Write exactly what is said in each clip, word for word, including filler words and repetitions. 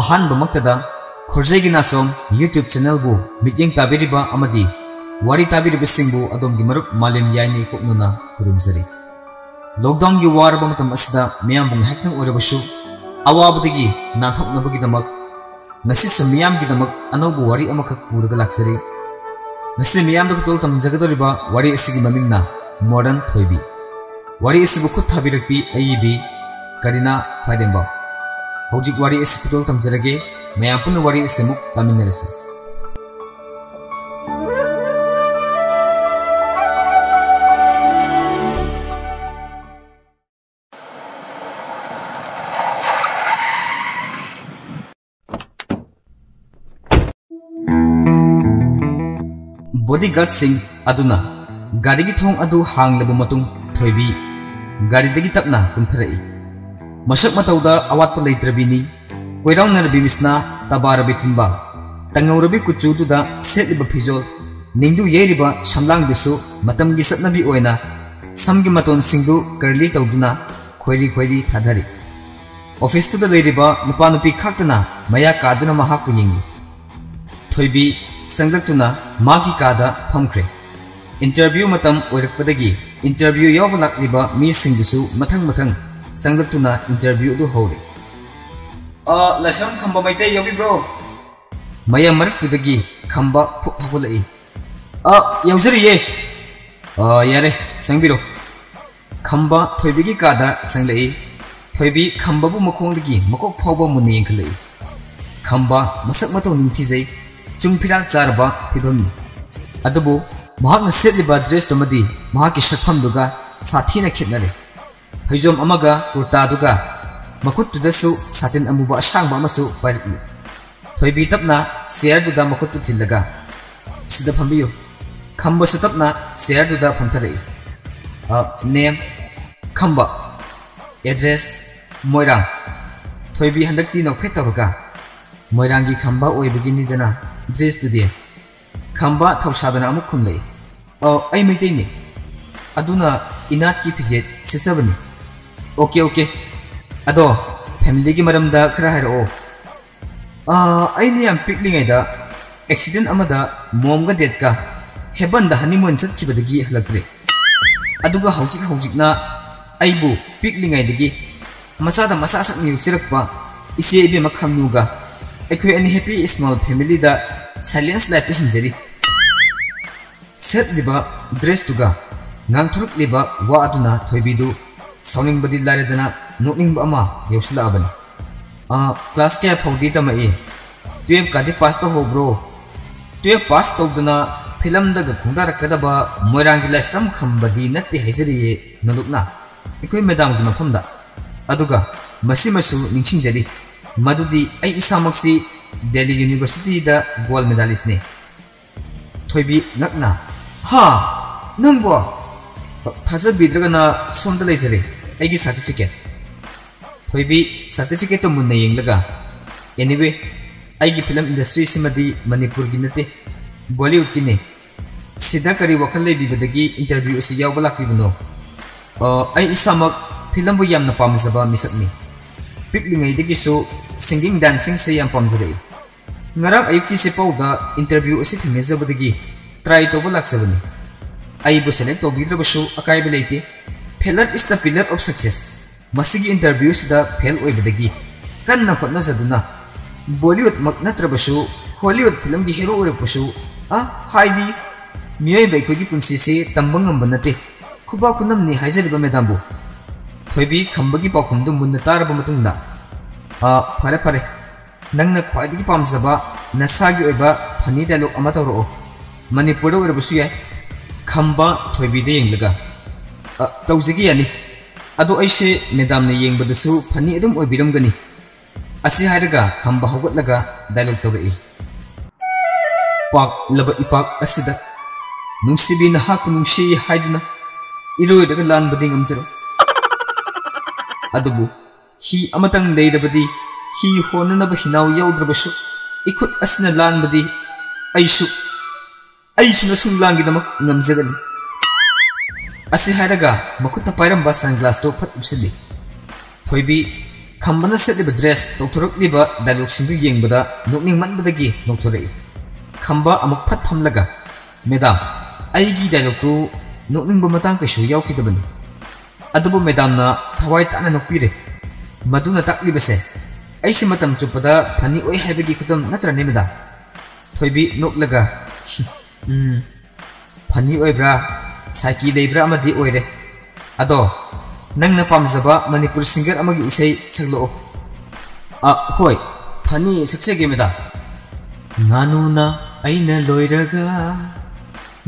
ꯑꯍꯥꯟꯕꯃꯛꯇꯗ ꯈꯣꯔꯖꯩꯒꯤ ꯅꯥꯆꯣꯝ YouTube channelꯕꯨ ꯃꯤꯠꯌꯦꯡ ꯇꯥꯕꯤꯔꯤꯕ ꯑꯃꯗꯤ ꯋꯥꯔꯤ ꯇꯥꯕꯤꯔꯤꯕꯁꯤꯡꯕꯨ ꯑꯗꯣꯝꯒꯤ ꯃꯔꯨꯞ ꯃꯥꯂꯦꯝ ꯌꯥꯏꯅ ꯏꯀꯣꯛꯅꯅ ꯈꯨꯔꯨꯝꯖꯔꯤ꯫ Lockdownꯒꯤ ꯋꯥꯔꯕ ꯃꯇꯝ ꯑꯁꯤꯗ ꯃꯤꯌꯥꯝꯕꯨ ꯉꯥꯏꯍꯥꯛꯇꯪ ꯑꯣꯏꯔꯕꯁꯨ ꯑꯋꯥꯕꯗꯒꯤ ꯅꯥꯟꯊꯣꯛꯅꯕꯒꯤꯗꯃꯛ ꯉꯁꯤꯁꯨ ꯃꯤꯌꯥꯝꯒꯤꯗꯃꯛ ꯑꯅꯧꯕ ꯋꯥꯔꯤ ꯑꯃꯈꯛ ꯄꯨꯔꯒ ꯂꯥꯛꯆꯔꯤ꯫ ꯉꯁꯤ ꯃꯤꯌꯥꯝꯗ ꯈꯨꯗꯣꯜ ꯇꯝꯖꯒꯗꯧꯔꯤꯕ ꯋꯥꯔꯤ ꯑꯁꯤꯒꯤ ꯃꯃꯤꯡꯅ Modern ꯊꯣꯏꯕꯤ꯫ ꯋꯥꯔꯤ ꯑꯁꯤꯕꯨ ꯈꯨꯠ ꯊꯥꯕꯤꯔꯛꯄꯤ ꯑꯏꯕꯤ ꯀꯔꯤꯅꯥ ꯈ꯭ꯋꯥꯏꯔꯦꯝꯕ꯫ ꯍꯧꯖꯤꯛ ꯋꯥꯔꯤ ꯑꯁꯤ ꯈꯨꯗꯣꯜ ꯇꯝꯖꯔꯒꯦ꯫ ꯃꯌꯥꯝ ꯄꯨꯟꯅ ꯋꯥꯔꯤ ꯑꯁꯤ ꯑꯃꯨꯛ ꯇꯥꯃꯤꯟꯅꯔꯁꯤ꯫ Bodyguardꯁꯤꯡ ꯑꯗꯨꯅ ꯒꯥꯔꯤꯒꯤ ꯊꯣꯡ ꯑꯗꯨ ꯍꯥꯡꯂꯕ ꯃꯇꯨꯡ, ꯊꯣꯏꯕꯤ ꯒꯥꯔꯤꯗꯒꯤ ꯇꯞꯅ ꯀꯨꯝꯊꯔꯛꯏ꯫ ꯃꯁꯛ ꯃꯇꯧꯗ ꯑꯋꯥꯠꯄ ꯂꯩꯇ꯭ꯔꯕꯤꯅꯤ꯫ ꯀꯣꯏꯔꯥꯎꯅꯔꯕꯤ ꯃꯤꯠꯁꯅꯥ, ꯇꯕꯥꯔꯕꯤ ꯆꯤꯟꯕꯥꯜ, ꯇꯪꯉꯧꯔꯕꯤ ꯀꯨꯆꯨꯗꯨꯗ ꯁꯦꯠꯂꯤꯕ ꯐꯤꯖꯣꯜ, ꯅꯤꯡꯗꯨ ꯌꯩꯔꯤꯕ ꯁꯝꯂꯥꯡꯗꯨꯁꯨ ꯃꯇꯝꯒꯤ ꯆꯠꯅꯕꯤ ꯑꯣꯏꯅ ꯁꯝꯒꯤ ꯃꯇꯣꯟꯁꯤꯡꯗꯨ curly ꯇꯧꯗꯨꯅ ꯈꯣꯏꯔꯤ ꯈꯣꯏꯔꯤ ꯊꯥꯗꯔꯤ꯫ ꯑꯣꯐꯤꯁꯇꯨꯗ ꯂꯩꯔꯤꯕ ꯅꯨꯄꯥ ꯅꯨꯄꯤ ꯈꯥꯛꯇꯅ ꯃꯌꯥ ꯀꯥꯗꯨꯅ ꯃꯍꯥꯛꯄꯨ ꯌꯦꯡꯏ꯫ ꯊꯣꯏꯕꯤ ꯆꯪꯂꯛꯇꯨꯅ ꯃꯥꯒꯤ ꯀꯥꯗ ꯐꯝꯈ꯭ꯔꯦ꯫ Interview ꯃꯇꯝ ꯑꯣꯏꯔꯛꯄꯗꯒꯤ interview ꯌꯥꯎꯕ ꯂꯥꯛꯂꯤꯕ ꯃꯤꯁꯤꯡꯗꯨꯁꯨ ꯃꯊꯪ ꯃꯊꯪ ꯆꯪꯂꯛꯇꯨꯅ interview ꯑꯗꯨ ꯍꯧꯔꯦ꯫ "ꯑ, ꯂꯥꯏꯁ꯭ꯔꯝ ꯈꯝꯕ ꯃꯩꯇꯩ ꯌꯥꯎꯕꯤꯕ꯭ꯔꯣ?" ꯃꯌꯥꯝ ꯃꯔꯛꯇꯨꯗꯒꯤ ꯈꯝꯕ ꯐꯨꯛ ꯍꯧꯒꯠꯂꯛꯏ꯫ "ꯑ, ꯌꯥꯎꯖꯔꯤꯌꯦ꯫" "ꯑ, ꯌꯥꯔꯦ, ꯆꯪꯕꯤꯔꯣ꯫" ꯈꯝꯕ ꯊꯣꯏꯕꯤꯒꯤ ꯀꯥꯗ ꯆꯪꯂꯛꯏ꯫ ꯊꯣꯏꯕꯤ ꯈꯝꯕꯕꯨ ꯃꯈꯣꯡꯗꯒꯤ ꯃꯀꯣꯛ ꯐꯥꯎꯕ ꯃꯨꯟꯅ ꯌꯦꯡꯈꯠꯂꯛꯏ꯫ ꯈꯝꯕ ꯃꯁꯛ ꯃꯇꯧ ꯅꯤꯡꯊꯤꯖꯩ, ꯆꯨꯡ ꯐꯤꯔꯥꯜ ꯆꯥꯔꯕ ꯐꯤꯕꯝꯅꯤ꯫ ꯑꯗꯨꯕꯨ ꯃꯍꯥꯛꯅ ꯁꯦꯠꯂꯤꯕ dressꯇꯨꯃꯗꯤ ꯃꯍꯥꯛꯀꯤ ꯁꯛꯐꯝꯗꯨꯒ ꯁꯥꯊꯤꯅ ꯈꯦꯠꯅꯔꯦ꯫ ꯐꯩꯖꯣꯝ ꯑꯃꯒ ꯀꯨꯔꯇꯥꯗꯨꯒ ꯃꯈꯨꯠꯇꯨꯗꯁꯨ ꯁꯥꯇꯤꯟ ꯑꯃꯨꯕ ꯑꯁꯥꯡꯕ ꯑꯃꯁꯨ ꯄꯥꯏꯔꯛꯏ꯫ ꯊꯣꯏꯕꯤ ꯇꯞꯅ chairꯗꯨꯗ ꯃꯈꯨꯠꯇꯨ ꯊꯤꯜꯂꯒ, "ꯁꯤꯗ ꯐꯝꯕꯤꯌꯨ꯫" ꯈꯝꯕꯁꯨ ꯇꯞꯅ chairꯗꯨꯗ ꯐꯝꯊꯔꯛꯏ꯫ "ꯑ, name?" "ꯈꯝꯕ꯫" "Address?" "ꯃꯣꯏꯔꯥꯡ꯫" ꯊꯣꯏꯕꯤ ꯍꯟꯗꯛꯇꯤ ꯅꯣꯛꯐꯦꯠ ꯇꯧꯔꯒ, "ꯃꯣꯏꯔꯥꯡꯒꯤ ꯈꯝꯕ ꯑꯣꯏꯕꯒꯤꯅꯤꯗꯅ dressꯇꯨꯗꯤ꯫" ꯈꯝꯕ ꯊꯧꯁꯥꯗꯅ ꯑꯃꯨꯛ ꯈꯨꯝꯂꯛꯏ, "ꯑ, ꯑꯩ ꯃꯩꯇꯩꯅꯤ꯫ ꯑꯗꯨꯅ ꯏꯅꯥꯠꯀꯤ ꯐꯤꯖꯦꯠ ꯁꯦꯠꯆꯕꯅꯤ꯫" Okay, okay. ꯑꯗꯣ, ꯐꯦꯃꯤꯂꯤꯒꯤ ꯃꯔꯝꯗ ꯈꯔ ꯍꯥꯏꯔꯛꯑꯣ꯫ ꯑꯥ, ꯑꯩꯅ ꯌꯥꯝ ꯄꯤꯛꯂꯤꯉꯩꯗ ꯑꯦꯛꯁꯤꯗꯦꯟ ꯑꯃꯗ ꯃꯣꯝꯒ ꯗꯦꯗꯀ ꯍꯦꯕꯟꯗ ꯍꯅꯤꯃꯨꯟ ꯆꯠꯈꯤꯕꯗꯒꯤ ꯍꯜꯂꯛꯇ꯭ꯔꯦ꯫ ꯑꯗꯨꯒ ꯍꯧꯖꯤꯛ ꯍꯧꯖꯤꯛꯅ ꯑꯩꯕꯨ ꯄꯤꯛꯂꯤꯉꯩꯗꯒꯤ ꯃꯆꯥꯗ ꯃꯆꯥ ꯁꯛꯅ ꯌꯣꯛꯆꯔꯛꯄ ꯏꯆꯦ ꯏꯕꯦꯝꯃ ꯈꯝꯅꯨꯒ ꯑꯩꯈꯣꯏ ꯑꯅꯤ ꯍꯦꯄꯤ ꯁ꯭ꯃꯣꯜ ꯐꯦꯃꯤꯂꯤꯗ ꯁꯥꯏꯂꯦꯟꯁ ꯂꯥꯏꯐꯇ ꯍꯤꯡꯖꯔꯤ꯫ ꯁꯦꯠꯂꯤꯕ ꯗ꯭ꯔꯦꯁꯇꯨꯒ ꯉꯥꯡꯊꯣꯔꯛꯂꯤꯕ ꯋꯥ ꯑꯗꯨꯅ ꯊꯣꯏꯕꯤꯗꯨ ꯁꯥꯎꯅꯤꯡꯕꯗꯤ ꯂꯥꯏꯔꯗꯅ ꯅꯣꯛꯅꯤꯡꯕ ꯑꯃ ꯌꯥꯎꯁꯤꯜꯂꯛꯑꯕꯅꯤ꯫ "ꯑꯥ, ꯀ꯭ꯂꯥꯁ ꯀꯌꯥ ꯐꯥꯎꯗꯤ ꯇꯝꯃꯛꯏ? ꯇꯨꯌꯦꯜꯐꯀꯥꯗꯤ ꯄꯥꯁ ꯇꯧꯍꯧꯕ꯭ꯔꯣ? ꯇꯨꯌꯦꯜꯐ ꯄꯥꯁ ꯇꯧꯗꯅ ꯐꯤꯂꯝꯗꯒ ꯈꯣꯡꯗꯥꯔꯛꯀꯗꯕ ꯃꯣꯏꯔꯥꯡꯒꯤ ꯂꯥꯏꯁ꯭ꯔꯝ ꯈꯝꯕꯗꯤ ꯅꯠꯇꯦ" ꯍꯥꯏꯖꯔꯤꯌꯦ ꯅꯣꯂꯨꯛꯅ ꯑꯩꯈꯣꯏ ꯃꯦꯗꯥꯝꯒꯤ ꯃꯐꯝꯗ꯫ ꯑꯗꯨꯒ ꯃꯁꯤꯃꯁꯨ ꯅꯤꯡꯁꯤꯡꯖꯔꯤ, ꯃꯗꯨꯗꯤ ꯑꯩ ꯏꯁꯥꯃꯛꯁꯤ ꯗꯦꯜꯂꯤ ꯌꯨꯅꯤꯚꯔꯁꯤꯇꯤꯗ ꯒꯣꯜꯗ ꯃꯦꯗꯥꯂꯤꯁꯅꯤ꯫ ꯊꯣꯏꯕꯤ ꯉꯛꯅ, "ꯍꯥ? ꯅꯪꯕꯣ?" ꯊꯥꯖꯕꯤꯗ꯭ꯔꯒꯅ ꯁꯣꯝꯗ ꯂꯩꯖꯔꯦ, ꯑꯩꯒꯤ ꯁꯥꯔꯇꯤꯐꯤꯀꯦꯠ꯫ ꯊꯣꯏꯕꯤ ꯁꯥꯔꯇꯤꯐꯤꯀꯦꯠꯇꯨ ꯃꯨꯟꯅ ꯌꯦꯡꯂꯒ, "ꯑꯦꯅꯤꯋꯦ, ꯑꯩꯒꯤ ꯐꯤꯂꯝ ꯏꯟꯗꯁꯇ꯭ꯔꯤꯁꯤꯃꯗꯤ ꯃꯅꯤꯄꯨꯔꯒꯤ ꯅꯠꯇꯦ, ꯕꯣꯂꯤꯋꯨꯗꯀꯤꯅꯤ꯫ ꯁꯤꯗ ꯀꯔꯤ ꯋꯥꯈꯜ ꯂꯩꯕꯤꯕꯗꯒꯤ ꯏꯟꯇꯔꯚ꯭ꯌꯨ ꯑꯁꯤ ꯌꯥꯎꯕ ꯂꯥꯛꯄꯤꯕꯅꯣ?" "ꯑ, ꯑꯩ ꯏꯁꯥꯃꯛ ꯐꯤꯂꯝꯕꯨ ꯌꯥꯝꯅ ꯄꯥꯝꯖꯕ ꯃꯤꯁꯛꯅꯤ꯫ ꯄꯤꯛꯂꯤꯉꯩꯗꯒꯤꯁꯨ ꯁꯤꯡꯒꯤꯡ ꯗꯥꯟꯁꯤꯡꯁꯦ ꯌꯥꯝ ꯄꯥꯝꯖꯔꯛꯏ꯫ ꯉꯔꯥꯡ ꯑꯌꯨꯛꯀꯤ ꯆꯦꯄꯥꯎꯗ ꯏꯟꯇꯔꯚ꯭ꯌꯨ ꯑꯁꯤ ꯊꯦꯡꯅꯖꯕꯗꯒꯤ ꯇ꯭ꯔꯥꯏ ꯇꯧꯕ ꯂꯥꯛꯆꯕꯅꯤ꯫ ꯑꯩꯕꯨ ꯁꯦꯂꯦꯛ ꯇꯧꯕꯤꯗ꯭ꯔꯕꯁꯨ ꯑꯀꯥꯏꯕ ꯂꯩꯇꯦ꯫ Failure is the pillar of success꯫ ꯃꯁꯤꯒꯤ ꯏꯟꯇꯔꯚ꯭ꯌꯨꯁꯤꯗ ꯐꯦꯜ ꯑꯣꯏꯕꯗꯒꯤ ꯀꯟꯅ ꯍꯣꯠꯅꯖꯗꯨꯅ ꯕꯣꯂꯤꯋꯨꯗꯃꯛ ꯅꯠꯇ꯭ꯔꯕꯁꯨ ꯍꯣꯂꯤꯋꯨꯗ ꯐꯤꯂꯝꯒꯤ ꯍꯦꯔꯣ ꯑꯣꯏꯔꯛꯄꯁꯨ, ꯑ, ꯍꯥꯏꯗꯤ ꯃꯤꯑꯣꯏꯕ ꯑꯩꯈꯣꯏꯒꯤ ꯄꯨꯟꯁꯤꯁꯤ ꯇꯝꯕ ꯉꯝꯕ ꯅꯠꯇꯦ꯫ ꯈꯨꯕꯥꯛ ꯈꯨꯅꯝꯅꯤ ꯍꯥꯏꯖꯔꯤꯕ ꯃꯦꯗꯥꯝꯕꯨ꯫" ꯊꯣꯏꯕꯤ ꯈꯝꯕꯒꯤ ꯄꯥꯎꯈꯨꯝꯗꯨ ꯃꯨꯟꯅ ꯇꯥꯔꯕ ꯃꯇꯨꯡꯗ, "ꯑ, ꯐꯔꯦ, ꯐꯔꯦ꯫ ꯅꯪꯅ ꯈ꯭ꯋꯥꯏꯗꯒꯤ ꯄꯥꯝꯖꯕ ꯅꯁꯥꯒꯤ ꯑꯣꯏꯕ ꯐꯅꯤ ꯗꯥꯏꯂꯣꯒ ꯑꯃ ꯇꯧꯔꯛꯑꯣ꯫ ꯃꯅꯤꯄꯨꯔꯗ ꯑꯣꯏꯔꯕꯁꯨ ꯌꯥꯏ꯫" ꯈꯝꯕ ꯊꯣꯏꯕꯤꯗ ꯌꯦꯡꯂꯒ, "ꯑ, ꯇꯧꯖꯒꯦ, ꯌꯥꯅꯤ꯫ ꯑꯗꯣ ꯑꯩꯁꯦ ꯃꯦꯗꯥꯝꯅ ꯌꯦꯡꯕꯗꯁꯨ ꯐꯅꯤ ꯑꯗꯨꯝ ꯑꯣꯏꯕꯤꯔꯝꯒꯅꯤ꯫" ꯑꯁꯤ ꯍꯥꯏꯔꯒ ꯈꯝꯕ ꯍꯧꯒꯠꯂꯒ ꯗꯥꯏꯂꯣꯒ ꯇꯧꯔꯛꯏ꯫ "ꯄꯥꯛꯂꯕ ꯏꯄꯥꯛ ꯑꯁꯤꯗ ꯅꯨꯡꯁꯤꯕꯤ ꯅꯍꯥꯛꯄꯨ ꯅꯨꯡꯁꯤ ꯍꯥꯏꯗꯨꯅ ꯏꯔꯣꯏꯔꯒ ꯂꯥꯟꯕꯗꯤ ꯉꯝꯖꯔꯣꯏ꯫ ꯑꯗꯨꯕꯨ ꯍꯤ ꯑꯃꯇꯪ ꯂꯩꯔꯕꯗꯤ ꯍꯤ ꯍꯣꯟꯅꯅꯕ ꯍꯤꯅꯥꯎ ꯌꯥꯎꯗ꯭ꯔꯕꯁꯨ ꯏꯈꯨꯠ ꯑꯁꯤꯅ ꯂꯥꯟꯕꯗꯤ ꯑꯩꯁꯨ, ꯑꯩꯁꯨ ꯅꯁꯨꯡ ꯂꯥꯟꯒꯤꯗꯃꯛ ꯉꯝꯖꯒꯅꯤ꯫" ꯑꯁꯤ ꯍꯥꯏꯔꯒ ꯃꯈꯨꯠꯇ ꯄꯥꯏꯔꯝꯕ ꯁꯟꯒ꯭ꯂꯥꯁꯇꯨ ꯐꯠ ꯎꯞꯁꯤꯜꯂꯤ꯫ ꯊꯣꯏꯕꯤ, ꯈꯝꯕꯅ ꯁꯦꯠꯂꯤꯕ ꯗ꯭ꯔꯦꯁ, ꯇꯧꯊꯣꯔꯛꯂꯤꯕ ꯗꯥꯏꯂꯣꯒꯁꯤꯡꯗꯨ ꯌꯦꯡꯕꯗ ꯅꯣꯛꯅꯤꯡꯃꯟꯕꯗꯒꯤ ꯅꯣꯛꯊꯣꯔꯛꯏ꯫ ꯈꯝꯕ ꯑꯃꯨꯛ ꯐꯠ ꯐꯝꯂꯒ, "ꯃꯦꯗꯥꯝ, ꯑꯩꯒꯤ ꯗꯥꯏꯂꯣꯒꯇꯨ ꯅꯣꯛꯅꯤꯡꯕ ꯃꯇꯥꯡ ꯀꯩꯁꯨ ꯌꯥꯎꯈꯤꯗꯕꯅꯤ꯫ ꯑꯗꯨꯕꯨ ꯃꯦꯗꯥꯝꯅ ꯊꯋꯥꯏ ꯇꯥꯅ ꯅꯣꯛꯄꯤꯔꯦ꯫ ꯃꯗꯨꯅ ꯇꯥꯛꯂꯤꯕꯁꯦ ꯑꯩꯁꯦ ꯃꯇꯝ ꯆꯨꯞꯄꯗ ꯐꯅꯤ ꯑꯣꯏ ꯍꯥꯏꯕꯒꯤ ꯈꯨꯗꯝ ꯅꯠꯇ꯭ꯔꯅꯦ ꯃꯦꯗꯥꯝ?" ꯊꯣꯏꯕꯤ ꯅꯣꯛꯂꯒ, "ꯎꯝ, ꯐꯅꯤ ꯑꯣꯏꯕ꯭ꯔꯥ, ꯁꯥꯏꯀꯤ ꯂꯩꯕ꯭ꯔꯥ ꯑꯃꯗꯤ ꯑꯣꯏꯔꯦ꯫ ꯑꯗꯣ ꯅꯪꯅ ꯄꯥꯝꯖꯕ ꯃꯅꯤꯄꯨꯔ ꯁꯤꯡꯒꯔ ꯑꯃꯒꯤ ꯏꯁꯩ ꯁꯛꯂꯛꯑꯣ꯫" "ꯑ, ꯍꯣꯏ, ꯐꯅꯤ, ꯁꯛꯆꯒꯦ ꯃꯦꯗꯥꯝ꯫" "ꯉꯥꯅꯨꯅ ꯑꯩꯅ ꯂꯣꯏꯔꯒ,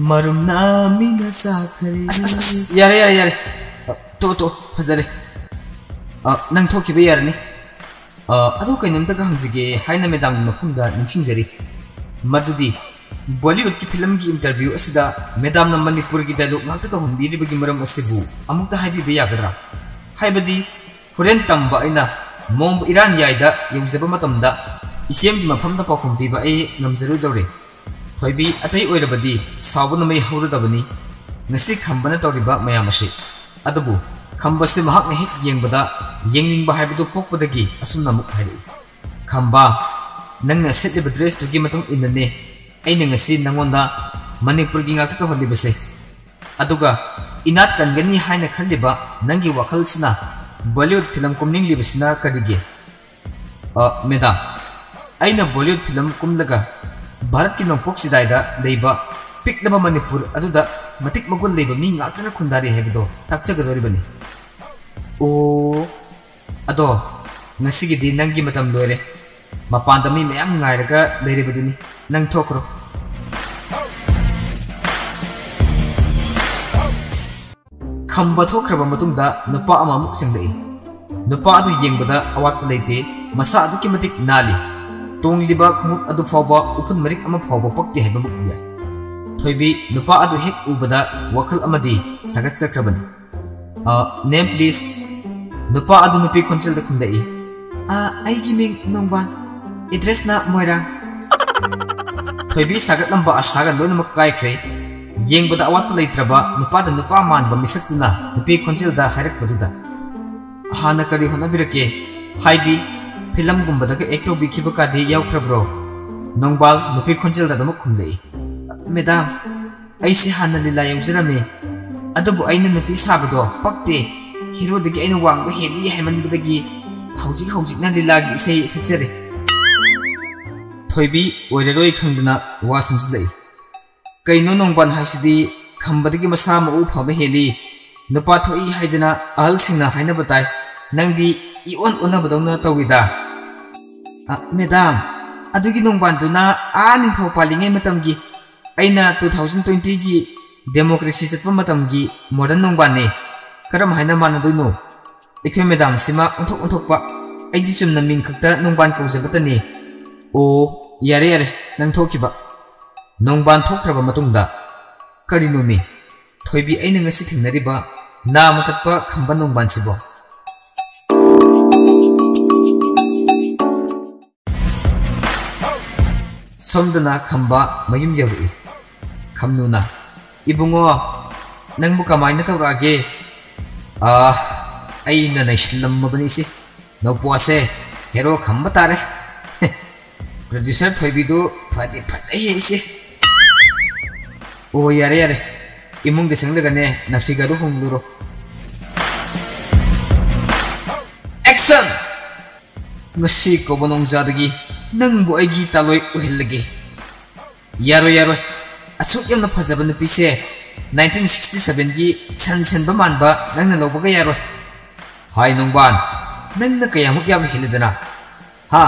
ꯃꯔꯨꯝꯅ ꯃꯤꯅ ꯆꯥꯈ꯭ꯔꯦ꯫" ꯑꯁ, ꯑꯁ, ꯑꯁ, ꯌꯥꯔꯦ, ꯌꯥꯔꯦ, ꯌꯥꯔꯦ꯫ ꯑ, ꯇꯣꯛꯑꯣ, ꯇꯣꯛꯑꯣ, ꯐꯖꯔꯦ꯫ ꯑ, ꯅꯪ ꯊꯣꯛꯈꯤꯕ ꯌꯥꯔꯅꯤ꯫ "ꯑ, ꯑꯗꯨ ꯀꯩꯅꯣꯝꯇꯒ ꯍꯪꯖꯒꯦ" ꯍꯥꯏꯅ ꯃꯦꯗꯥꯝꯒꯤ ꯃꯐꯝꯗ ꯅꯤꯡꯁꯤꯡꯖꯔꯤ꯫ ꯃꯗꯨꯗꯤ ꯕꯣꯂꯤꯋꯨꯗꯀꯤ ꯐꯤꯂꯝꯒꯤ ꯏꯟꯇꯔꯚ꯭ꯌꯨ ꯑꯁꯤꯗ ꯃꯦꯗꯥꯝꯅ ꯃꯅꯤꯄꯨꯔꯒꯤ ꯗꯥꯏꯂꯣꯒ ꯉꯥꯛꯇ ꯇꯧꯍꯟꯕꯤꯔꯤꯕꯒꯤ ꯃꯔꯝ ꯑꯁꯤꯕꯨ ꯑꯃꯨꯛꯇ ꯍꯥꯏꯕꯤꯕ ꯌꯥꯒꯗ꯭ꯔꯥ? ꯍꯥꯏꯕꯗꯤ ꯍꯣꯔꯦꯟ ꯇꯝꯕ ꯑꯩꯅ ꯃꯣꯡꯕ ꯏꯔꯥꯟ ꯌꯥꯏꯗ ꯌꯧꯖꯕ ꯃꯇꯝꯗ ꯏꯆꯦꯝꯒꯤ ꯃꯐꯝꯗ ꯄꯥꯎꯈꯨꯝ ꯄꯤꯕ ꯑꯩ ꯉꯝꯖꯔꯣꯏꯗꯧꯔꯦ꯫ ꯊꯣꯏꯕꯤ, ꯑꯇꯩ ꯑꯣꯏꯔꯕꯗꯤ ꯁꯥꯎꯕꯅ ꯃꯩ ꯍꯧꯔꯗꯕꯅꯤ꯫ ꯉꯁꯤ ꯈꯝꯕꯅ ꯇꯧꯔꯤꯕ ꯃꯌꯥꯝ ꯑꯁꯤ꯫ ꯑꯗꯨꯕꯨ ꯈꯝꯕꯁꯤ ꯃꯍꯥꯛꯅ ꯍꯦꯛ ꯌꯦꯡꯕꯗ ꯌꯦꯡꯅꯤꯡꯕ ꯍꯥꯏꯕꯗꯨ ꯄꯣꯛꯄꯗꯒꯤ ꯑꯁꯨꯝꯅ ꯑꯃꯨꯛ ꯍꯥꯏꯔꯛꯏ꯫ "ꯈꯝꯕ, ꯅꯪꯅ ꯁꯦꯠꯂꯤꯕ ꯗ꯭ꯔꯦꯁꯇꯨꯒꯤ ꯃꯇꯨꯡ ꯏꯟꯅꯅꯦ ꯑꯩꯅ ꯉꯁꯤ ꯅꯪꯉꯣꯟꯗ ꯃꯅꯤꯄꯨꯔꯒꯤ ꯉꯥꯛꯇ ꯇꯧꯍꯜꯂꯤꯕꯁꯦ꯫ ꯑꯗꯨꯒ ꯏꯅꯥꯠ ꯀꯟꯒꯅꯤ ꯍꯥꯏꯅ ꯈꯜꯂꯤꯕ ꯅꯪꯒꯤ ꯋꯥꯈꯜꯁꯤꯅ ꯕꯣꯂꯤꯋꯨꯗ ꯐꯤꯂꯝ ꯀꯨꯝꯅꯤꯡꯂꯤꯕꯁꯤꯅ ꯀꯔꯤꯒꯤ?" "ꯑ, ꯃꯦꯗꯥꯝ, ꯑꯩꯅ ꯕꯣꯂꯤꯋꯨꯗ ꯐꯤꯂꯝ ꯀꯨꯝꯂꯒ ꯚꯥꯔꯠꯀꯤ ꯅꯣꯡꯄꯣꯛ ꯆꯤꯗꯥꯏꯗ ꯂꯩꯕ ꯄꯤꯛꯂꯕ ꯃꯅꯤꯄꯨꯔ ꯑꯗꯨꯗ ꯃꯇꯤꯛ ꯃꯒꯨꯟ ꯂꯩꯕ ꯃꯤ ꯉꯥꯛꯇꯅ ꯈꯨꯟꯗꯥꯔꯤ ꯍꯥꯏꯕꯗꯣ ꯇꯥꯛꯆꯒꯗꯧꯔꯤꯕꯅꯤ꯫" "ꯑꯣ, ꯑꯗꯣ ꯉꯁꯤꯒꯤꯗꯤ ꯅꯪꯒꯤ ꯃꯇꯝ ꯂꯣꯏꯔꯦ꯫ ꯃꯄꯥꯟꯗ ꯃꯤ ꯃꯌꯥꯝ ꯉꯥꯏꯔꯒ ꯂꯩꯔꯤꯕꯗꯨꯅꯤ꯫ ꯅꯪ ꯊꯣꯛꯈ꯭ꯔꯣ꯫" ꯈꯝꯕ ꯊꯣꯛꯈ꯭ꯔꯕ ꯃꯇꯨꯡꯗ ꯅꯨꯄꯥ ꯑꯃ ꯑꯃꯨꯛ ꯆꯪꯂꯛꯏ꯫ ꯅꯨꯄꯥ ꯑꯗꯨ ꯌꯦꯡꯕꯗ ꯑꯋꯥꯠꯄ ꯂꯩꯇꯦ, ꯃꯁꯥ ꯑꯗꯨꯛꯀꯤ ꯃꯇꯤꯛ ꯅꯥꯜꯂꯤ꯫ ꯇꯣꯡꯂꯤꯕ ꯈꯣꯡꯎꯞ ꯑꯗꯨ ꯐꯥꯎꯕ ꯎꯐꯨꯟ ꯃꯔꯤꯛ ꯑꯃ ꯐꯥꯎꯕ ꯄꯛꯇꯦ ꯍꯥꯏꯕꯃꯛ ꯌꯥꯏ꯫ ꯊꯣꯏꯕꯤ ꯅꯨꯄꯥ ꯑꯗꯨ ꯍꯦꯛ ꯎꯕꯗ ꯋꯥꯈꯜ ꯑꯃꯗꯤ ꯁꯥꯒꯠꯆꯈ꯭ꯔꯕꯅꯤ꯫ "ꯑ, name please?" ꯅꯨꯄꯥ ꯑꯗꯨ ꯅꯨꯄꯤ ꯈꯣꯟꯖꯦꯜꯗ ꯈꯨꯝꯂꯛꯏ꯫ "ꯑ, ꯑꯩꯒꯤ ꯃꯤꯡ ꯅꯣꯡꯕꯥꯟ, addressꯅ ꯃꯣꯏꯔꯥꯡ꯫" ꯊꯣꯏꯕꯤ ꯁꯥꯒꯠꯂꯝꯕ ꯑꯁꯥꯒ ꯂꯣꯏꯅꯃꯛ ꯀꯥꯏꯈ꯭ꯔꯦ꯫ ꯌꯦꯡꯕꯗ ꯑꯋꯥꯠꯄ ꯂꯩꯇ꯭ꯔꯕ ꯅꯨꯄꯥꯗ ꯅꯨꯄꯥ ꯃꯥꯟꯕ ꯃꯤꯁꯛꯇꯨꯅ ꯅꯨꯄꯤ ꯈꯣꯟꯖꯦꯜꯗ ꯍꯥꯏꯔꯛꯄꯗꯨꯗ, ꯍꯥꯟꯅ ꯀꯔꯤ ꯍꯣꯠꯅꯕꯤꯔꯛꯀꯦ? ꯍꯥꯏꯗꯤ, ꯐꯤꯂꯝꯒꯨꯝꯕꯗꯒ ꯑꯦꯛ ꯇꯧꯕꯤꯈꯤꯕ ꯀꯥꯗꯤ ꯌꯥꯎꯈ꯭ꯔꯕ꯭ꯔꯣ? ꯅꯣꯡꯕꯥꯜ ꯅꯨꯄꯤ ꯈꯣꯟꯖꯦꯜꯗ ꯑꯗꯨꯃꯛ ꯈꯨꯝꯂꯛꯏ꯫ ꯃꯦꯗꯥꯝ, ꯑꯩꯁꯦ ꯍꯥꯟꯅ ꯂꯤꯂꯥ ꯌꯥꯎꯖꯔꯝꯃꯤ, ꯑꯗꯨꯕꯨ ꯑꯩꯅ ꯅꯨꯄꯤ ꯁꯥꯕꯗꯣ ꯄꯛꯇꯦ꯫ ꯍꯦꯔꯣꯗꯒꯤ ꯑꯩꯅ ꯋꯥꯡꯕ ꯍꯦꯜꯂꯤ ꯍꯥꯏꯃꯟꯕꯗꯒꯤ ꯍꯧꯖꯤꯛ ꯍꯧꯖꯤꯛꯅ ꯂꯤꯂꯥꯒꯤ ꯏꯁꯩ ꯁꯛꯆꯔꯤ꯫ ꯊꯣꯏꯕꯤ ꯑꯣꯏꯔꯔꯣꯏ ꯈꯪꯗꯅ ꯋꯥ ꯁꯨꯝꯖꯤꯜꯂꯛꯏ꯫ ꯀꯩꯅꯣ ꯅꯣꯡꯕꯥꯟ ꯍꯥꯏꯁꯤꯗꯤ ꯈꯝꯕꯗꯒꯤ ꯃꯁꯥ ꯃꯎ ꯐꯕ ꯍꯦꯜꯂꯤ, ꯅꯨꯄꯥ ꯊꯣꯛꯏ ꯍꯥꯏꯗꯅ ꯑꯍꯜꯁꯤꯡꯅ ꯍꯥꯏꯅꯕ ꯇꯥꯏ, ꯅꯪꯗꯤ ꯏꯑꯣꯟ ꯑꯣꯟꯅꯕꯗꯧꯅ ꯇꯧꯏꯗ꯫ ꯑ, ꯃꯦꯗꯥꯝ, ꯑꯗꯨꯒꯤ ꯅꯣꯡꯕꯥꯟꯗꯨꯅ ꯑꯥ ꯅꯤꯡꯊꯧ ꯄꯥꯜꯂꯤꯉꯩ ꯃꯇꯝꯒꯤ, ꯑꯩꯅ two thousand twenty ꯒꯤ democracy ꯆꯠꯄ ꯃꯇꯝꯒꯤ modern ꯅꯣꯡꯕꯥꯟꯅꯦ꯫ ꯀꯔꯝ ꯍꯥꯏꯅ ꯃꯥꯟꯅꯗꯣꯏꯅꯣ? ꯑꯩꯈꯣꯏ ꯃꯦꯗꯥꯝꯁꯤꯃ ꯑꯣꯟꯊꯣꯛ ꯑꯣꯟꯊꯣꯛꯄ꯫ ꯑꯩꯗꯤ ꯆꯨꯝꯅ ꯃꯤꯡ ꯈꯛꯇ ꯅꯣꯡꯕꯥꯟ ꯀꯧꯖꯕꯇꯅꯤ꯫ ꯑꯣ, ꯌꯥꯔꯦ ꯌꯥꯔꯦ, ꯅꯪ ꯊꯣꯛꯈꯤꯕ꯫ ꯅꯣꯡꯕꯥꯟ ꯊꯣꯛꯈ꯭ꯔꯕ ꯃꯇꯨꯡꯗ, ꯀꯔꯤꯅꯣꯃꯤ, ꯊꯣꯏꯕꯤ, ꯑꯩꯅ ꯉꯁꯤ ꯊꯦꯡꯅꯔꯤꯕ ꯅꯥꯃ ꯇꯠꯄ ꯈꯝꯕ ꯅꯣꯡꯕꯥꯟꯁꯤꯕꯣ? ꯁꯣꯝꯗꯅ ꯈꯝꯕ ꯃꯌꯨꯝ ꯌꯧꯔꯛꯏ꯫ ꯈꯝꯅꯨꯅ, "ꯏꯕꯨꯡꯉꯣ, ꯅꯪꯕꯨ ꯀꯃꯥꯏꯅ ꯇꯧꯔꯛꯑꯒꯦ?" "ꯑꯥ, ꯑꯩꯅ ꯅꯩꯁꯤꯜꯂꯝꯃꯕꯅꯤ ꯏꯆꯦ꯫ ꯅꯧꯄꯣꯁꯦ ꯍꯦꯔꯣ ꯈꯝꯕ ꯇꯥꯔꯦ꯫ ꯄ꯭ꯔꯣꯗ꯭ꯌꯨꯁꯔ ꯊꯣꯏꯕꯤꯗꯨ ꯐꯗꯤ ꯐꯖꯩꯍꯦ ꯏꯆꯦ꯫" "ꯑꯣ, ꯌꯥꯔꯦ ꯌꯥꯔꯦ, ꯏꯃꯨꯡꯗ ꯆꯪꯂꯒꯅꯦ ꯅꯐꯤꯒꯗꯨ ꯍꯣꯡꯂꯨꯔꯣ꯫" ꯑꯦꯛꯁꯟ! "ꯉꯁꯤ ꯀꯧꯕ ꯅꯣꯡꯖꯥꯗꯒꯤ ꯅꯪꯕꯨ ꯑꯩꯒꯤ ꯇꯥꯂꯣꯏ ꯑꯣꯏꯍꯜꯂꯒꯦ꯫" "ꯌꯥꯔꯣꯏ, ꯌꯥꯔꯣꯏ꯫ ꯑꯁꯨꯛ ꯌꯥꯝꯅ ꯐꯖꯕ ꯅꯨꯄꯤꯁꯦ nineteen sixty seven ꯒꯤ ꯁꯟ ꯁꯦꯟꯕ ꯃꯥꯟꯕ ꯅꯪꯅ ꯂꯧꯕꯒ ꯌꯥꯔꯣꯏ꯫" "ꯍꯥꯏ ꯅꯣꯡꯕꯥꯟ, ꯅꯪꯅ ꯀꯌꯥꯃꯨꯛ ꯌꯥꯝꯅ ꯍꯦꯜꯂꯦꯗꯅ? ꯍꯥ?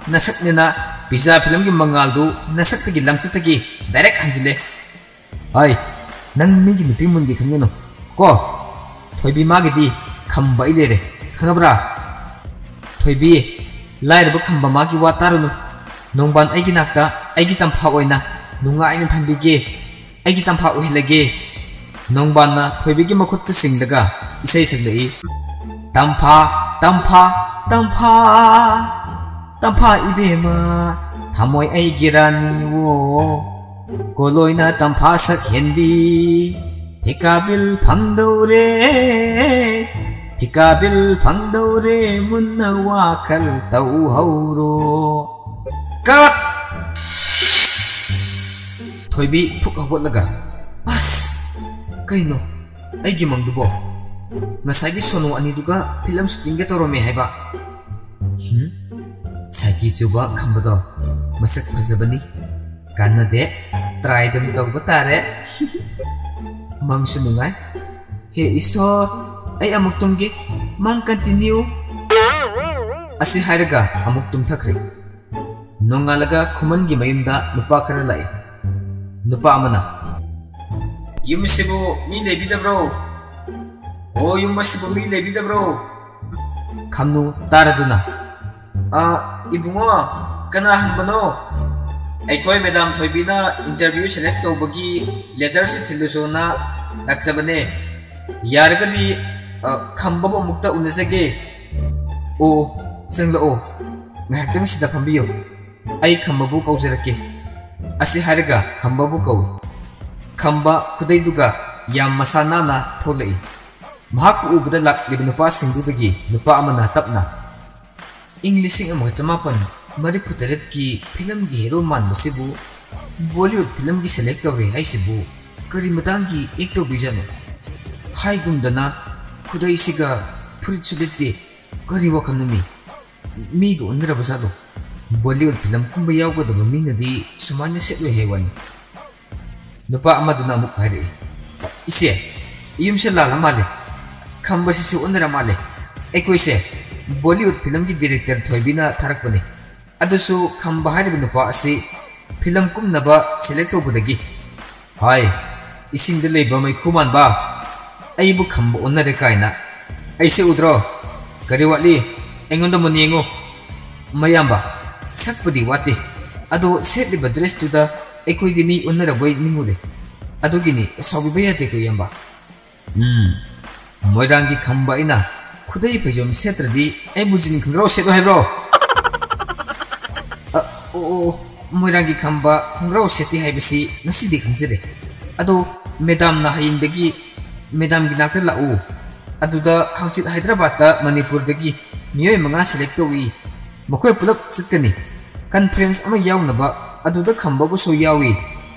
ꯅꯁꯛꯅꯦꯅ ꯄꯤꯖꯥ ꯐꯤꯂꯝꯒꯤ ꯃꯉꯥꯜꯗꯨ ꯅꯁꯛꯇꯒꯤ ꯂꯝꯆꯠꯇꯒꯤ direct ꯍꯟꯖꯤꯜꯂꯦ꯫" "ꯍꯥꯏ, ꯅꯪ ꯃꯤꯒꯤ ꯅꯨꯄꯤ ꯃꯨꯟꯒꯦ ꯈꯟꯒꯅꯨ ꯀꯣ꯫ ꯊꯣꯏꯕꯤ ꯃꯥꯒꯤꯗꯤ ꯈꯝꯕ ꯑꯩ ꯂꯩꯔꯦ, ꯈꯪꯉꯕ꯭ꯔꯥ? ꯊꯣꯏꯕꯤ, ꯂꯥꯏꯔꯕ ꯈꯝꯕ ꯃꯥꯒꯤ ꯋꯥ ꯇꯥꯔꯨꯅꯨ꯫ ꯅꯣꯡꯕꯥꯟ ꯑꯩꯒꯤ ꯅꯥꯛꯇ ꯑꯩꯒꯤ ꯇꯝꯐꯥ ꯑꯣꯏꯅ ꯅꯨꯡꯉꯥꯏꯅ ꯊꯝꯕꯤꯒꯦ, ꯑꯩꯒꯤ ꯇꯝꯐꯥ ꯑꯣꯏꯍꯜꯂꯒꯦ꯫" ꯅꯣꯡꯕꯥꯟꯅ ꯊꯣꯏꯕꯤꯒꯤ ꯃꯈꯨꯠꯇ ꯆꯤꯡꯂꯒ ꯏꯁꯩ ꯁꯛꯂꯛꯏ꯫ "ꯇꯝꯐꯥ, ꯇꯝꯐꯥ, ꯇꯝꯐꯥ, ꯇꯝꯐꯥ ꯏꯕꯦꯝꯃ, ꯊꯃꯣꯏ ꯑꯩꯒꯤ ꯔꯥꯅꯤꯋꯣ, ꯀꯣꯂꯣꯏꯅ ꯇꯝꯐꯥ ꯁꯛ ꯍꯦꯟꯕꯤ, ꯊꯤꯀꯥ ꯕꯤꯜ ꯐꯪꯗꯧꯔꯦ꯫ ꯊꯤꯀꯥ ꯕꯤꯜ ꯐꯪꯗꯧꯔꯦ, ꯃꯨꯟꯅ ꯋꯥꯈꯜ ꯇꯧꯍꯧꯔꯣ꯫ ꯀꯠ! ꯊꯣꯏꯕꯤ ꯐꯨꯛ ꯍꯧꯒꯠꯂꯒ, "ꯑꯁ! ꯀꯩꯅꯣ? ꯑꯩꯒꯤ ꯃꯪꯗꯨꯕꯣ? ꯉꯁꯥꯏꯒꯤ ꯁꯣꯅꯨ ꯑꯅꯤꯗꯨꯒ ꯐꯤꯂꯝ ꯁꯨꯇꯤꯡꯒ ꯇꯧꯔꯝꯃꯦ ꯍꯥꯏꯕ?" "ꯍꯨꯝ? ꯁꯥꯏꯀꯤ ꯆꯨꯕ ꯈꯝꯕꯗꯣ ꯃꯁꯛ ꯐꯖꯕꯅꯤ꯫ ꯀꯥꯟꯅꯗꯦ, ꯇ꯭ꯔꯥꯏ ꯑꯗꯨꯝ ꯇꯧꯕ ꯇꯥꯔꯦ꯫ ꯃꯪꯁꯨ ꯅꯨꯡꯉꯥꯏ꯫ ꯍꯦ ꯏꯁꯣꯔ, ꯑꯩ ꯑꯃꯨꯛ ꯇꯨꯝꯒꯦ꯫ ꯃꯪ ꯀꯟꯇꯤꯅ꯭ꯌꯨ꯫" ꯑꯁꯤ ꯍꯥꯏꯔꯒ ꯑꯃꯨꯛ ꯇꯨꯝꯊꯈ꯭ꯔꯦ꯫ ꯅꯣꯡꯉꯥꯜꯂꯒ ꯈꯨꯃꯟꯒꯤ ꯃꯌꯨꯝꯗ ꯅꯨꯄꯥ ꯈꯔ ꯂꯥꯛꯏ꯫ ꯅꯨꯄꯥ ꯑꯃꯅ, "ꯌꯨꯝꯁꯤꯕꯨ ꯃꯤ ꯂꯩꯕꯤꯗꯕ꯭ꯔꯣ? ꯑꯣ, ꯌꯨꯝ ꯑꯁꯤꯕꯨ ꯃꯤ ꯂꯩꯕꯤꯗꯕ꯭ꯔꯣ?" ꯈꯝꯅꯨ ꯇꯥꯔꯗꯨꯅ, "ꯑ, ꯏꯕꯨꯡꯉꯣ, ꯀꯅꯥ ꯍꯪꯕꯅꯣ?" "ꯑꯩꯈꯣꯏ ꯃꯦꯗꯥꯝ ꯊꯣꯏꯕꯤꯅ ꯏꯟꯇꯔꯚ꯭ꯌꯨ ꯁꯦꯂꯦꯛ ꯇꯧꯕꯒꯤ ꯂꯦꯇꯔꯁꯤ ꯊꯤꯜꯂꯨꯁꯣꯅ ꯂꯥꯛꯆꯕꯅꯦ꯫ ꯌꯥꯔꯒꯗꯤ, ꯑ, ꯈꯝꯕꯕꯨ ꯑꯃꯨꯛꯇ ꯎꯅꯖꯒꯦ꯫" "ꯑꯣ, ꯆꯪꯂꯛꯑꯣ꯫ ꯉꯥꯏꯍꯥꯛꯇꯪ ꯁꯤꯗ ꯐꯝꯕꯤꯌꯨ꯫ ꯑꯩ ꯈꯝꯕꯕꯨ ꯀꯧꯖꯔꯛꯀꯦ꯫" ꯑꯁꯤ ꯍꯥꯏꯔꯒ ꯈꯝꯕꯕꯨ ꯀꯧꯏ꯫ ꯈꯝꯕ ꯈꯨꯗꯩꯗꯨꯒ ꯌꯥꯝ ꯃꯁꯥ ꯅꯥꯟꯅ ꯊꯣꯛꯂꯛꯏ꯫ ꯃꯍꯥꯛꯄꯨ ꯎꯕꯗ ꯂꯥꯛꯂꯤꯕ ꯅꯨꯄꯥꯁꯤꯡꯗꯨꯗꯒꯤ ꯅꯨꯄꯥ ꯑꯃꯅ ꯇꯞꯅ, "ꯏꯪ ꯂꯤꯁꯤꯡ ꯑꯃꯒ ꯆꯃꯥꯄꯟ ꯃꯔꯤꯐꯨ ꯇꯔꯦꯠꯀꯤ ꯐꯤꯂꯝꯒꯤ ꯍꯦꯔꯣ ꯃꯥꯟꯕꯁꯤꯕꯨ ꯕꯣꯂꯤꯋꯨꯗ ꯐꯤꯂꯝꯒꯤ ꯁꯦꯂꯦꯛ ꯇꯧꯔꯦ ꯍꯥꯏꯁꯤꯕꯨ ꯀꯔꯤ ꯃꯇꯥꯡꯒꯤ ꯑꯦꯛ ꯇꯧꯕꯤꯖꯥꯠꯅꯣ? ꯍꯥꯏꯒꯨꯝꯗꯅ ꯈꯨꯗꯩꯁꯤꯒ ꯐꯨꯔꯤꯠꯁꯨ ꯂꯤꯠꯇꯦ꯫ ꯀꯔꯤ ꯋꯥꯈꯜꯅꯣꯃꯤ? ꯃꯤꯒ ꯑꯣꯟꯅꯔꯕ ꯖꯥꯠꯂꯣ? ꯕꯣꯂꯤꯋꯨꯗ ꯐꯤꯂꯝ ꯀꯨꯝꯕ ꯌꯥꯎꯒꯗꯕ ꯃꯤꯅꯗꯤ ꯁꯨꯃꯥꯏꯅ ꯁꯦꯠꯂꯣꯏ ꯍꯥꯏ ꯋꯥꯅꯤ꯫" ꯅꯨꯄꯥ ꯑꯃꯗꯨꯅ ꯑꯃꯨꯛ ꯍꯥꯏꯔꯛꯏ, "ꯏꯆꯦ, ꯌꯨꯝꯁꯦ ꯂꯥꯜꯂ ꯃꯥꯜꯂꯦ꯫ ꯈꯝꯕꯁꯤꯁꯨ ꯑꯣꯟꯅꯔ ꯃꯥꯜꯂꯦ꯫ ꯑꯩꯈꯣꯏꯁꯦ ꯕꯣꯂꯤꯋꯨꯗ ꯐꯤꯂꯝꯒꯤ ꯗꯤꯔꯦꯛꯇꯔ ꯊꯣꯏꯕꯤꯅ ꯊꯥꯔꯛꯄꯅꯦ꯫ ꯑꯗꯨꯁꯨ ꯈꯝꯕ ꯍꯥꯏꯔꯤꯕ ꯅꯨꯄꯥ ꯑꯁꯤ ꯐꯤꯂꯝ ꯀꯨꯝꯅꯕ ꯁꯦꯂꯦꯛ ꯇꯧꯕꯗꯒꯤ꯫ ꯍꯥꯏ, ꯏꯁꯤꯡꯗ ꯂꯩꯕ ꯃꯩꯈꯨ ꯃꯥꯟꯕ, ꯑꯩꯕꯨ ꯈꯝꯕ ꯑꯣꯟꯅꯔꯦ ꯀꯥꯏꯅ꯫ ꯑꯩꯁꯦ ꯎꯗ꯭ꯔꯣ? ꯀꯔꯤ ꯋꯥꯠꯂꯤ? ꯑꯩꯉꯣꯟꯗ ꯃꯨꯟꯅ ꯌꯦꯡꯉꯨ꯫ ꯃꯌꯥꯝꯕ, ꯁꯛꯄꯨꯗꯤ ꯋꯥꯠꯇꯦ, ꯑꯗꯣ ꯁꯦꯠꯂꯤꯕ ꯗ꯭ꯔꯦꯁꯇꯨꯗ ꯑꯩꯈꯣꯏꯗꯤ ꯃꯤ ꯑꯣꯟꯅꯔꯕꯣꯏ ꯅꯤꯡꯉꯨꯔꯦ꯫ ꯑꯗꯨꯒꯤꯅꯤ, ꯁꯥꯎꯕꯤꯕ ꯌꯥꯗꯦꯀꯣ, ꯏꯌꯥꯝꯕ꯫" ꯎꯝ, ꯃꯣꯏꯔꯥꯡꯒꯤ ꯈꯝꯕ ꯑꯩꯅ ꯈꯨꯗꯩ ꯐꯩꯖꯣꯝ ꯁꯦꯠꯇ꯭ꯔꯗꯤ ꯑꯩꯕꯨ ꯖꯤꯟ ꯈꯣꯡꯒ꯭ꯔꯥꯎ ꯁꯦꯠꯂꯣ ꯍꯥꯏꯕ꯭ꯔꯣ? ꯑ, ꯑꯣ, ꯑꯣ, ꯃꯣꯏꯔꯥꯡꯒꯤ ꯈꯝꯕ ꯈꯣꯡꯒ꯭ꯔꯥꯎ ꯁꯦꯠꯇꯦ ꯍꯥꯏꯕꯁꯤ ꯉꯁꯤꯗꯤ ꯈꯪꯖꯔꯦ꯫ ꯑꯗꯣ ꯃꯦꯗꯥꯝꯅ ꯍꯌꯦꯡꯗꯒꯤ ꯃꯦꯗꯥꯝꯒꯤ ꯅꯥꯛꯇ ꯂꯥꯛꯎ꯫ ꯑꯗꯨꯗ ꯍꯪꯆꯤꯠ ꯍꯥꯏꯗ꯭ꯔꯕꯥꯗꯇ ꯃꯅꯤꯄꯨꯔꯗꯒꯤ ꯃꯤꯑꯣꯏ ꯃꯉꯥ select ꯇꯧꯏ꯫ ꯃꯈꯣꯏ ꯄꯨꯂꯞ ꯆꯠꯀꯅꯤ꯫ Conference ꯑꯃ ꯌꯥꯎꯅꯕ꯫ ꯑꯗꯨꯗ ꯈꯝꯕꯕꯨꯁꯨ ꯌꯥꯎꯏ꯫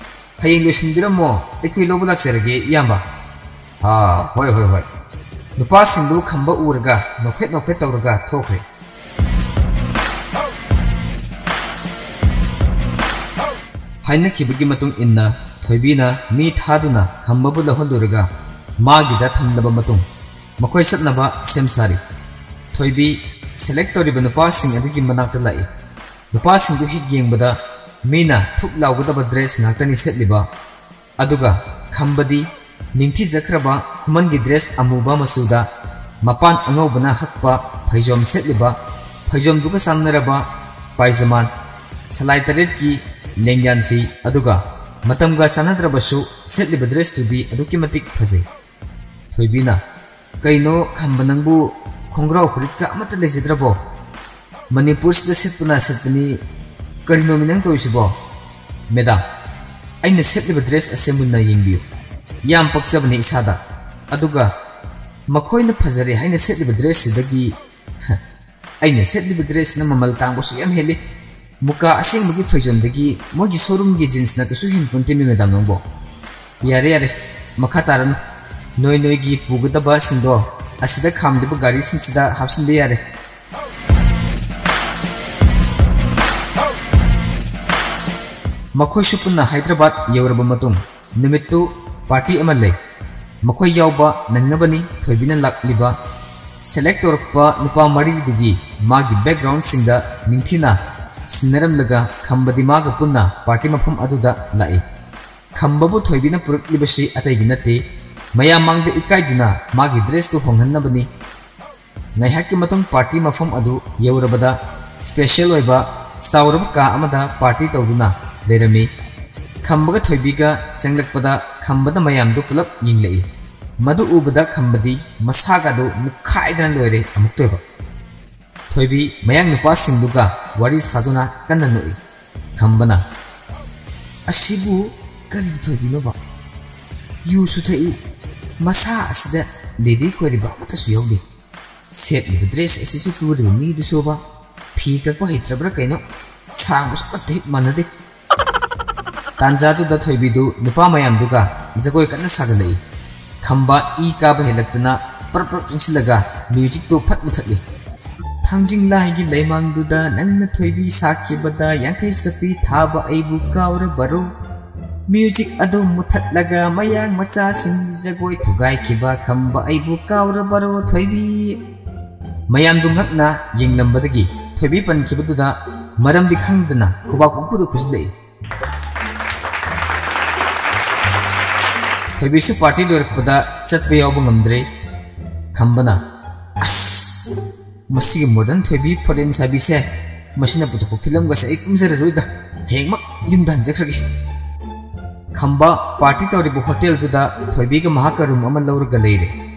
ꯍꯌꯦꯡ ꯂꯣꯏꯁꯤꯟꯕꯤꯔꯝꯃꯣ, ꯑꯩꯈꯣꯏ ꯂꯧꯕ ꯂꯥꯛꯆꯔꯒꯦ, ꯏꯌꯥꯝꯕ꯫ ꯑꯥ, ꯍꯣꯏ, ꯍꯣꯏ, ꯍꯣꯏ꯫ ꯅꯨꯄꯥꯁꯤꯡꯗꯨ ꯈꯝꯕ ꯎꯔꯒ ꯅꯣꯛꯐꯦꯠ ꯅꯣꯛꯐꯦꯠ ꯇꯧꯔꯒ ꯊꯣꯛꯈ꯭ꯔꯦ꯫ ꯍꯥꯏꯅꯈꯤꯕꯒꯤ ꯃꯇꯨꯡ ꯏꯟꯅ ꯊꯣꯏꯕꯤꯅ ꯃꯤ ꯊꯥꯗꯨꯅ ꯈꯝꯕꯕꯨ ꯂꯧꯍꯜꯂꯨꯔꯒ ꯃꯥꯒꯤꯗ ꯊꯝꯂꯕ ꯃꯇꯨꯡ ꯃꯈꯣꯏ ꯆꯠꯅꯕ ꯁꯦꯝ ꯁꯥꯔꯤ꯫ ꯊꯣꯏꯕꯤ select ꯇꯧꯔꯤꯕ ꯅꯨꯄꯥꯁꯤꯡ ꯑꯗꯨꯒꯤ ꯃꯅꯥꯛꯇ ꯂꯥꯛꯏ꯫ ꯅꯨꯄꯥꯁꯤꯡꯗꯨ ꯍꯦꯛ ꯌꯦꯡꯕꯗ ꯃꯤꯅ ꯊꯨꯛ ꯂꯥꯎꯒꯗꯕ dress ꯉꯥꯛꯇꯅꯤ ꯁꯦꯠꯂꯤꯕ꯫ ꯑꯗꯨꯒ ꯈꯝꯕꯗꯤ ꯅꯤꯡꯊꯤꯖꯈ꯭ꯔꯕ ꯈꯨꯃꯟꯒꯤ dress ꯑꯃꯨꯕ ꯃꯆꯨꯗ ꯃꯄꯥꯟ ꯑꯉꯧꯕꯅ ꯍꯛꯄ ꯐꯩꯖꯣꯝ ꯁꯦꯠꯂꯤꯕ, ꯐꯩꯖꯣꯝꯗꯨꯒ ꯆꯥꯟꯅꯔꯕ ꯄꯥꯏꯖꯃꯥꯟ, ꯁꯂꯥꯏ ꯇꯔꯦꯠꯀꯤ ꯂꯦꯡꯌꯥꯟ ꯐꯤ, ꯑꯗꯨꯒ ꯃꯇꯝꯒ ꯆꯥꯟꯅꯗ꯭ꯔꯕꯁꯨ ꯁꯦꯠꯂꯤꯕ dressꯇꯨꯗꯤ ꯑꯗꯨꯛꯀꯤ ꯃꯇꯤꯛ ꯐꯖꯩ꯫ ꯊꯣꯏꯕꯤꯅ, "ꯀꯩꯅꯣ ꯈꯝꯕ, ꯅꯪꯕꯨ ꯈꯣꯡꯒ꯭ꯔꯥꯎ ꯐꯨꯔꯤꯠꯀ ꯑꯃꯠꯇ ꯂꯩꯖꯗ꯭ꯔꯕꯣ? ꯃꯅꯤꯄꯨꯔꯁꯤꯗ ꯁꯦꯠꯄꯅ ꯁꯦꯠꯄꯅꯤ, ꯀꯔꯤꯅꯣꯃꯤ ꯅꯪ ꯇꯧꯔꯤꯁꯤꯕꯣ?" "ꯃꯦꯗꯥꯝ, ꯑꯩꯅ ꯁꯦꯠꯂꯤꯕ dress ꯑꯁꯦ ꯃꯨꯟꯅ ꯌꯦꯡꯕꯤꯌꯨ꯫ ꯌꯥꯝ ꯄꯛꯆꯕꯅꯤ ꯏꯁꯥꯗ꯫ ꯑꯗꯨꯒ ꯃꯈꯣꯏꯅ ꯐꯖꯔꯦ ꯍꯥꯏꯅ ꯁꯦꯠꯂꯤꯕ dressꯁꯤꯗꯒꯤ ꯑꯩꯅ ꯁꯦꯠꯂꯤꯕ dressꯅ ꯃꯃꯜ ꯇꯥꯡꯕꯁꯨ ꯌꯥꯝ ꯍꯦꯜꯂꯤ꯫ ꯃꯨꯀꯥ ꯑꯁꯦꯡꯕꯒꯤ ꯐꯩꯖꯣꯝꯗꯒꯤ ꯃꯣꯏꯒꯤ showroomꯒꯤ jeansꯅ ꯀꯩꯁꯨ ꯍꯦꯟꯄꯣꯟꯇꯦꯃꯤ ꯃꯦꯗꯥꯝ ꯅꯪꯕꯣ꯫ ꯌꯥꯔꯦ, ꯌꯥꯔꯦ, ꯃꯈꯥ ꯇꯥꯔꯅꯨ꯫ ꯅꯣꯏ ꯅꯣꯏꯒꯤ ꯄꯨꯒꯗꯕꯁꯤꯡꯗꯣ ꯑꯁꯤꯗ ꯈꯥꯝꯂꯤꯕ ꯒꯥꯔꯤꯁꯤꯡꯁꯤꯗ ꯍꯥꯞꯆꯤꯟꯕ ꯌꯥꯔꯦ꯫" ꯃꯈꯣꯏꯁꯨ ꯄꯨꯟꯅ ꯍꯥꯏꯗ꯭ꯔꯕꯥꯗ ꯌꯧꯔꯕ ꯃꯇꯨꯡ ꯅꯨꯃꯤꯠꯇꯨ party ꯑꯃ ꯂꯩ꯫ ꯃꯈꯣꯏ ꯌꯥꯎꯕ ꯅꯪꯅꯕꯅꯤ ꯊꯣꯏꯕꯤꯅ ꯂꯥꯛꯂꯤꯕ꯫ Select ꯇꯧꯔꯛꯄ ꯅꯨꯄꯥ ꯃꯔꯤꯗꯨꯒꯤ ꯃꯥꯒꯤ backgroundꯁꯤꯡꯗ ꯅꯤꯡꯊꯤꯅ ꯁꯤꯟꯅꯔꯝꯂꯒ ꯈꯝꯕꯗꯤ ꯃꯥꯒ ꯄꯨꯟꯅ party ꯃꯐꯝ ꯑꯗꯨꯗ ꯂꯥꯛꯏ꯫ ꯈꯝꯕꯕꯨ ꯊꯣꯏꯕꯤꯅ ꯄꯨꯔꯛꯂꯤꯕꯁꯤ ꯑꯇꯩꯒꯤ ꯅꯠꯇꯦ, ꯃꯌꯥꯝ ꯃꯥꯡꯗ ꯏꯀꯥꯏꯗꯨꯅ ꯃꯥꯒꯤ dressꯇꯨ ꯍꯣꯡꯍꯟꯅꯕꯅꯤ꯫ ꯉꯥꯏꯍꯥꯛꯀꯤ ꯃꯇꯨꯡ party ꯃꯐꯝ ꯑꯗꯨ ꯌꯧꯔꯕꯗ special ꯑꯣꯏꯕ ꯆꯥꯎꯔꯕ ꯀꯥ ꯑꯃꯗ party ꯇꯧꯗꯨꯅ ꯂꯩꯔꯝꯃꯤ꯫ ꯈꯝꯕꯒ ꯊꯣꯏꯕꯤꯒ ꯆꯪꯂꯛꯄꯗ ꯈꯝꯕꯅ ꯃꯌꯥꯝꯗꯨ ꯄꯨꯂꯞ ꯌꯦꯡꯂꯛꯏ꯫ ꯃꯗꯨ ꯎꯕꯗ ꯈꯝꯕꯗꯤ ꯃꯁꯥꯒꯗꯨ ꯃꯨꯛꯈꯥꯏꯗꯅ ꯂꯣꯏꯔꯦ ꯑꯃꯨꯛꯇꯣꯏꯕ꯫ ꯊꯣꯏꯕꯤ ꯃꯌꯥꯡ ꯅꯨꯄꯥꯁꯤꯡꯗꯨꯒ ꯋꯥꯔꯤ ꯁꯥꯗꯨꯅ ꯀꯟꯅ ꯅꯣꯛꯏ꯫ ꯈꯝꯕꯅ, "ꯑꯁꯤꯕꯨ ꯀꯔꯤꯒꯤ ꯊꯣꯏꯕꯤꯅꯣꯕ? ꯌꯨꯁꯨ ꯊꯛꯏ, ꯃꯁꯥ ꯑꯁꯤꯗ ꯂꯦꯗꯤ ꯀꯣꯏꯔꯤꯕ ꯑꯃꯠꯇꯁꯨ ꯌꯥꯎꯗꯦ꯫ ꯁꯦꯠꯂꯤꯕ ꯗ꯭ꯔꯦꯁ ꯑꯁꯤꯁꯨ ꯇꯨꯔꯤꯕ ꯃꯤꯗꯨꯁꯨꯕ ꯐꯤ ꯀꯛꯄ ꯍꯩꯇ꯭ꯔꯕ꯭ꯔꯥ ꯀꯩꯅꯣ, ꯁꯥꯡꯕꯁꯨ ꯑꯃꯠꯇ ꯍꯦꯛ ꯃꯥꯟꯅꯗꯦ꯫ ꯇꯥꯟꯖꯥꯗꯨꯗ ꯊꯣꯏꯕꯤꯗꯨ ꯅꯨꯄꯥ ꯃꯌꯥꯝꯗꯨꯒ ꯖꯒꯣꯏ ꯀꯟꯅ ꯁꯥꯒꯠꯂꯛꯏ꯫ ꯈꯝꯕ ꯏ ꯀꯥꯕ ꯍꯦꯜꯂꯛꯇꯅ ꯄ꯭ꯔꯞ ꯄ꯭ꯔꯞ ꯆꯪꯁꯤꯜꯂꯒ ꯃ꯭ꯌꯨꯖꯤꯛꯇꯨ ꯐꯠ ꯃꯨꯊꯠꯂꯤ꯫ "ꯊꯥꯡꯖꯤꯡ ꯂꯥꯏꯒꯤ ꯂꯩꯃꯥꯡꯗꯨꯗ ꯅꯪꯅ ꯊꯣꯏꯕꯤ ꯁꯥꯈꯤꯕꯗ ꯌꯥꯡꯈꯩ ꯆꯞꯄꯤ ꯊꯥꯕ ꯑꯩꯕꯨ ꯀꯥꯎꯔꯕꯔꯣ?" ꯃ꯭ꯌꯨꯖꯤꯛ ꯑꯗꯨ ꯃꯨꯊꯠꯂꯒ ꯃꯌꯥꯡ ꯃꯆꯥꯁꯤꯡꯒꯤ ꯖꯒꯣꯏ ꯊꯨꯒꯥꯏꯈꯤꯕ ꯈꯝꯕ ꯑꯩꯕꯨ ꯀꯥꯎꯔꯕꯔꯣ ꯊꯣꯏꯕꯤ? ꯃꯌꯥꯝꯗꯨ ꯉꯛꯅ ꯌꯦꯡꯂꯝꯕꯗꯒꯤ ꯊꯣꯏꯕꯤ ꯄꯟꯈꯤꯕꯗꯨꯗ ꯃꯔꯝꯗꯤ ꯈꯪꯗꯅ ꯈꯨꯕꯥꯛ ꯄꯪꯈꯨꯗ ꯈꯨꯖꯤꯜꯂꯛꯏ꯫ ꯊꯣꯏꯕꯤꯁꯨ ꯄꯥꯔꯇꯤ ꯂꯣꯏꯔꯛꯄꯗ ꯆꯠꯄ ꯌꯥꯎꯕ ꯉꯝꯗ꯭ꯔꯦ꯫ ꯈꯝꯕꯅ, "ꯑꯁ, ꯃꯁꯤꯒꯤ ꯃꯣꯗꯔꯟ ꯊꯣꯏꯕꯤ ꯐꯣꯔꯦꯟ ꯁꯥꯕꯤꯁꯦ, ꯃꯁꯤꯅ ꯄꯨꯊꯣꯛꯄ ꯐꯤꯂꯝꯒꯁꯦ ꯑꯩ ꯀꯨꯝꯖꯔꯔꯣꯏꯗ, ꯍꯌꯦꯡꯃꯛ ꯌꯨꯝꯗ ꯍꯟꯖꯈ꯭ꯔꯒꯦ"꯫ ꯈꯝꯕ ꯄꯥꯔꯇꯤ ꯇꯧꯔꯤꯕ ꯍꯣꯇꯦꯜꯗꯨꯗ ꯊꯣꯏꯕꯤꯒ ꯃꯍꯥꯛꯀ ꯔꯨꯝ ꯑꯃ ꯂꯧꯔꯒ ꯂꯩꯔꯦ꯫